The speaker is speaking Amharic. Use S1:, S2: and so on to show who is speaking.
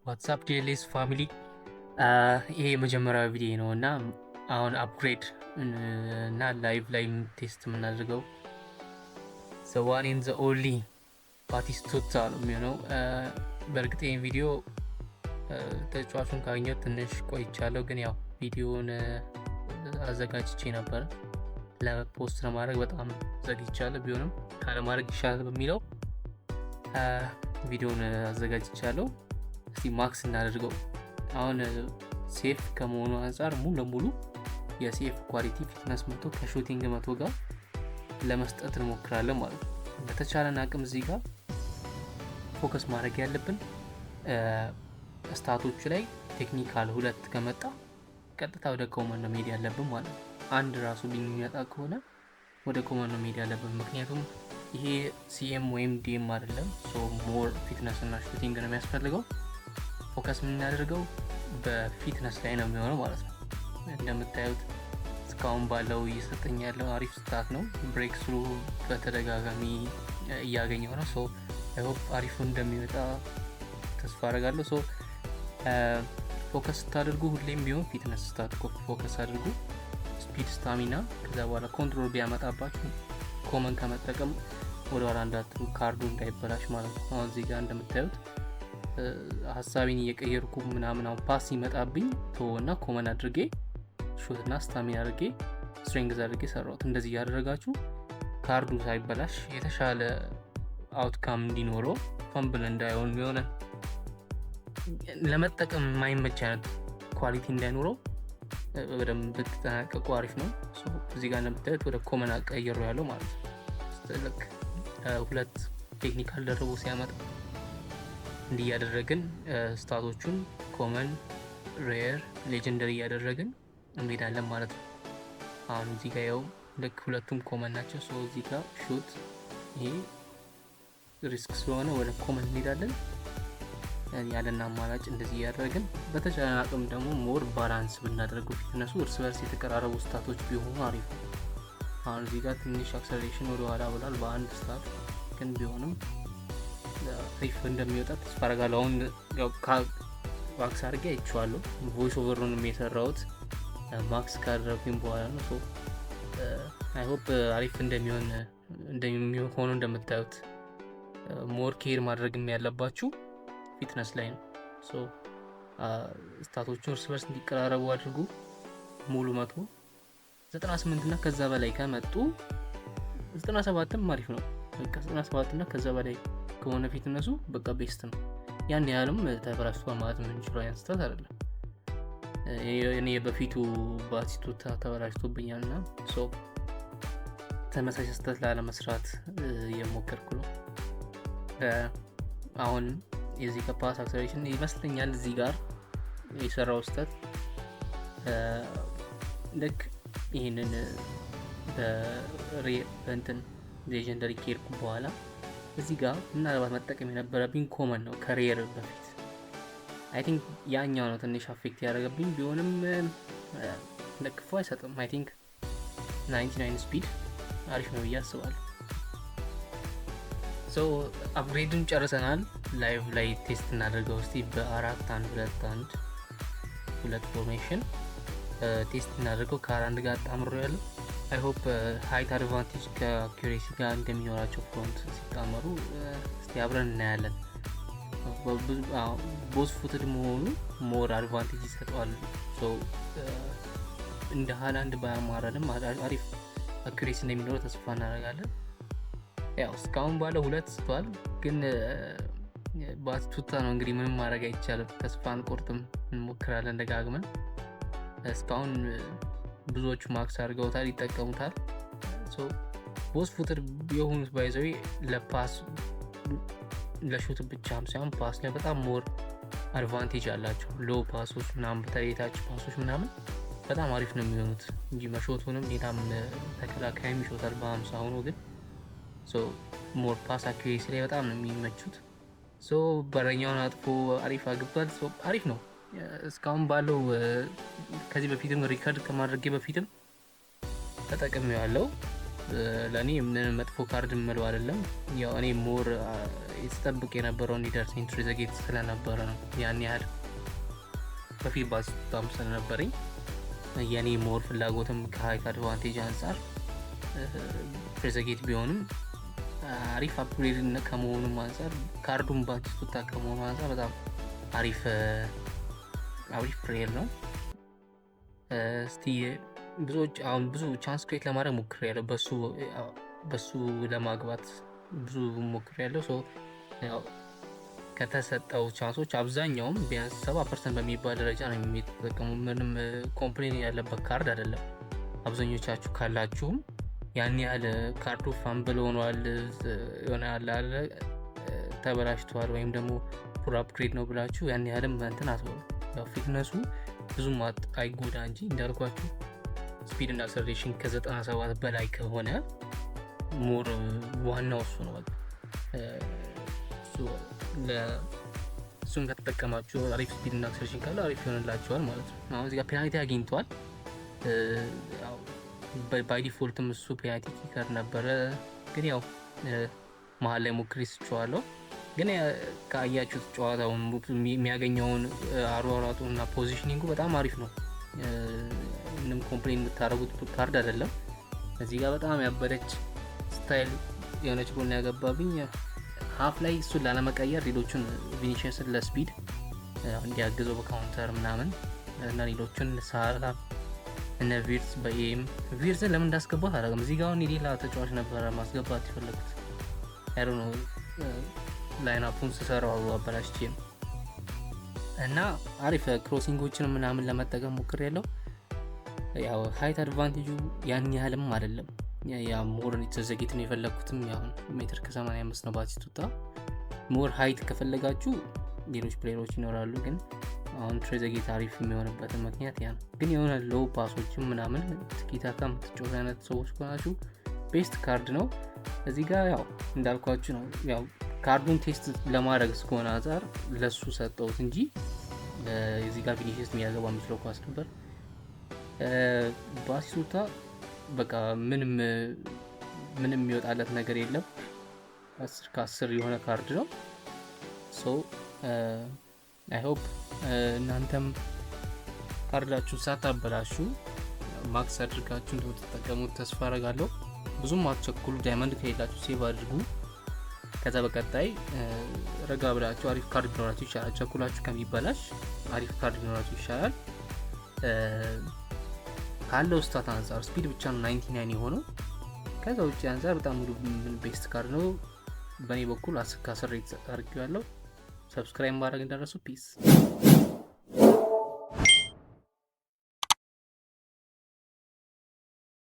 S1: What's up DLS family? ይሄ የመጀመሪያው ቪዲዮ ነው እና አሁን upgrade እና live ላይ test የምናደርገው the one and the only ባቲስቱታ ነው የሚሆነው። በእርግጥ ይህን ቪዲዮ ተጫዋቹን ካገኘሁት ትንሽ ቆይቻለሁ፣ ግን ያው ቪዲዮውን አዘጋጅቼ ነበረ ለ post ለማድረግ በጣም ዘግይቻለሁ። ቢሆንም ካለማድረግ ይሻላል በሚለው ቪዲዮውን አዘጋጅቻለሁ። እስቲ max እናደርገው። አሁን CF ከመሆኑ አንጻር ሙሉ ለሙሉ የ CF quality fitness 100 ከ shooting 100 ጋር ለመስጠት እንሞክራለን ማለት ነው። በተቻለን አቅም እዚህ ጋር focus ማድረግ ያለብን stat ኦቹ ላይ technical ሁለት ከመጣ ቀጥታ ወደ common ነው መሄድ ያለብን ማለት ነው። አንድ ራሱ ቢሚመጣ ከሆነ ወደ common ነው መሄድ ያለብን። ምክንያቱም ይሄ CM ወይም DM አይደለም። So more fitness እና shooting ነው የሚያስፈልገው። Focus የምናደርገው በ fitness ላይ ነው የሚሆነው ማለት ነው። እንደምታዩት እስካሁን ባለው እየሰጠኝ ያለው አሪፍ stat ነው። Breakthrough በተደጋጋሚ እያገኘው ነው። So I hope አሪፉ እንደሚመጣ ተስፋ አደርጋለሁ። So focus ስታደርጉ ሁሌም ቢሆን fitness stat focus አድርጉ። Speed፣ stamina፣ ከዛ በኋላ control ቢያመጣባችሁ common ከመጠቀም ወደኋላ እንዳትሉ፣ ካርዱ እንዳይበላሽ ማለት ነው። አሁን እዚህ ጋር እንደምታዩት ሀሳቤን እየቀየርኩ ምናምን አሁን pass ሲመጣብኝ ተወና common አድርጌ shoot ና stamina አድርጌ strength አድርጌ ሰራሁት። እንደዚህ እያደረጋችሁ ካርዱ ሳይበላሽ የተሻለ outcome እንዲኖረው፣ fumble እንዳይሆን፣ የሆነ ለመጠቀም የማይመች አይነት quality እንዳይኖረው በደንብ ብትጠናቀቁ አሪፍ ነው። እዚህ ጋር እንደምታዩት ወደ common ቀየሩ ያለው ማለት ነው። ልክ ሁለት technical ደርቦ ሲያመጣ እንዲህ እያደረግን stat ኦቹን common፣ rare፣ legendary እያደረግን እንሄዳለን ማለት ነው። አሁን እዚህ ጋር ያው ልክ ሁለቱም common ናቸው። So እዚህ ጋር shoot ይሄ risk ስለሆነ ወደ common እንሄዳለን። ያለን አማራጭ እንደዚህ እያደረግን በተቻለን አቅም ደግሞ more balance ብናደርገው fitness ኡ እርስ በርስ የተቀራረቡ stat ኦች ቢሆኑ አሪፍ ነው። አሁን እዚህ ጋር ትንሽ acceleration ወደ ኋላ ብሏል በአንድ stat፣ ግን ቢሆንም አሪፍ እንደሚወጣ ተስፋ አደርጋለሁ። አሁን max አድርጌ አይቼዋለሁ። Voice over ኡንም የሰራሁት max ካደረኩኝ በኋላ ነው። So I hope አሪፍ እንደሚሆን እንደሚሆኑ እንደምታዩት more care ማድረግም ያለባችሁ fitness ላይ ነው። So stat ኦቹ እርስ በርስ እንዲቀራረቡ አድርጉ። ሙሉ 198 እና ከዛ በላይ ከመጡ፣ 97ም አሪፍ ነው። በቃ 97 እና ከዛ በላይ ከሆነ fitness ኡ በቃ best ነው። ያን ያህልም ተበላሽቷል ማለት የምንችለው አይነት stat አይደለም። እኔ በፊቱ ባቲስቱታ ተበላሽቶብኛል እና ተመሳሳይ ስህተት ላለመስራት እየሞከርኩ ነው። አሁን የዚህ ከ pass acceleration ይመስለኛል እዚህ ጋር የሰራው ስህተት። ልክ ይህንን በእንትን legendary ከሄድኩ በኋላ እዚህ ጋር ምናልባት መጠቀም የነበረብኝ common ነው ከ rare በፊት። I think ያኛው ነው ትንሽ affect ያደረገብኝ። ቢሆንም ለክፉ አይሰጥም። I think 99 speed አሪፍ ነው ብዬ አስባለሁ። So upgrade ን ጨርሰናል። Live ላይ test እናደርገው እስቲ። በ4-1 2 1 2 formation test እናደርገው። ከሃላንድ ጋር አጣምሮ ያለው I hope height advantage ከ accuracy ጋር እንደሚኖራቸው front ሲጣመሩ እስቲ አብረን እናያለን። Both footed መሆኑ more advantage ይሰጠዋል። እንደ ሃላንድ ባያማረንም አሪፍ accuracy እንደሚኖረው ተስፋ እናደርጋለን። ያው እስካሁን ባለው ሁለት ስቷል፣ ግን ባቲስቱታ ነው እንግዲህ ምንም ማድረግ አይቻልም። ተስፋ አንቆርጥም፣ እንሞክራለን ደጋግመን። እስካሁን ብዙዎቹ max አድርገውታል፣ ይጠቀሙታል። Both footed የሆኑት by the way ለ pass ለ shoot ብቻም ሳይሆን pass ላይ በጣም more advantage አላቸው። Low pass ኦች ምናምን፣ በተለይ የታች pass ኦች ምናምን በጣም አሪፍ ነው የሚሆኑት እንጂ መሾቱንም ሌላም ተከላካይም ይሾታል በ50 ሆኖ፣ ግን more pass accuracy ላይ በጣም ነው የሚመቹት። So በረኛውን አጥፎ አሪፍ አግብቷል። አሪፍ ነው እስካሁን ባለው። ከዚህ በፊትም record ከማድረጌ በፊትም ተጠቅሜዋለሁ። ለእኔ ምንም መጥፎ ካርድ የምለው አይደለም። ያው እኔ more የተጠብቅ የነበረው እንዲደርሰኝ ትሬዘጌት ስለነበረ ነው። ያን ያህል በፊት ባቲስቱታም ስለነበረኝ የእኔ more ፍላጎትም ከ height advantage አንጻር ትሬዘጌት ቢሆንም አሪፍ upgrade ከመሆኑም አንጻር፣ ካርዱን ባቲስቱታ ከመሆኑ አንጻር በጣም አሪፍ አሪፍ player ነው። እስቲ ብዙዎች አሁን ብዙ chance create ለማድረግ ሞክሬያለሁ። በሱ ለማግባት ብዙ ሞክሬያለሁ። So ያው ከተሰጠው chance ኦች አብዛኛውም ቢያንስ 70% በሚባል ደረጃ ነው የሚጠቀሙ። ምንም complain ያለበት ካርድ አይደለም። አብዛኞቻችሁ ካላችሁም ያን ያህል ካርዱ fumble ሆኗል፣ የሆነ ያለ አለ ተበላሽቷል ወይም ደግሞ poor upgrade ነው ብላችሁ ያን ያህልም እንትን አትበሉ። ያው fitness ኡ ብዙም አይጎዳ እንጂ እንዳልኳችሁ speed እና acceleration ከ97 በላይ ከሆነ more ዋናው እሱ ነው። በቃ እሱን ከተጠቀማችሁ አሪፍ speed እና acceleration ካለ አሪፍ ይሆንላችኋል ማለት ነው። አሁን እዚህ ጋር penalty አግኝቷል። By default ም እሱ penalty kicker ነበረ፣ ግን ያው መሀል ላይ ሞክሬ ስቼዋለሁ። ግን ካያችሁት ጨዋታውን የሚያገኘውን አሯሯጡ እና positioning ኡ በጣም አሪፍ ነው። ምንም complain የምታደርጉት ካርድ አይደለም። እዚህ ጋር በጣም ያበደች style የሆነች ጎል ያገባብኝ half ላይ እሱን ላለመቀየር ሌሎቹን ቪኒሺየስን ለ speed እንዲያግዘው በ counter ምናምን እና ሌሎቹን ሳላ እነ ቪርስ በ AM። ቪርስን ለምን እንዳስገባት አላውቅም። እዚህ ጋር አሁን የሌላ ተጫዋች ነበረ ማስገባት የፈለጉት፣ I don't know፣ lineup ኡን ስሰራው አበላሽቼ ነው። እና አሪፍ crossing ኦችን ምናምን ለመጠቀም ሞክሬያለሁ። ያው height advantage ኡ ያን ያህልም አይደለም። ያ more ትሬዘጌትን የፈለግኩትም ያው ሜትር ከ85 ነው ባቲስቱታ። More height ከፈለጋችሁ ሌሎች player ኦች ይኖራሉ፣ ግን አሁን ትሬዘጌት አሪፍ የሚሆንበትን ምክንያት ያ ነው። ግን የሆነ low pass ኦችም ምናምን tiki-taka የምትጫወቱ አይነት ሰዎች ከሆናችሁ best card ነው። እዚህ ጋር ያው እንዳልኳችሁ ነው። ያው ካርዱን test ለማድረግ እስከሆነ አንጻር ለሱ ሰጠሁት እንጂ እዚህ ጋር ቪኒሲየስ የሚያገባ የሚችለው ኳስ ነበር። ባቲስቱታ በቃ ምንም ምንም የሚወጣለት ነገር የለም። 10 ከ10 የሆነ ካርድ ነው። So I hope እናንተም ካርዳችሁን ሳታበላሹ max አድርጋችሁ እንደምትጠቀሙት ተስፋ አረጋለሁ። ብዙም አትቸኩሉ። Diamond ከሌላችሁ save አድርጉ። ከዛ በቀጣይ ረጋ ብላችሁ አሪፍ ካርድ ቢኖራችሁ ይሻላል። ቸኩላችሁ ከሚበላሽ አሪፍ ካርድ ቢኖራችሁ ይሻላል። ካለው stat አንጻር speed ብቻ ነው 99 የሆነው። ከዛ ውጭ አንጻር በጣም ሙሉ best card ነው። በእኔ በኩል 10 ከ10 አድርጌዋለሁ። Subscribe ማድረግ እንዳትረሱ። Peace.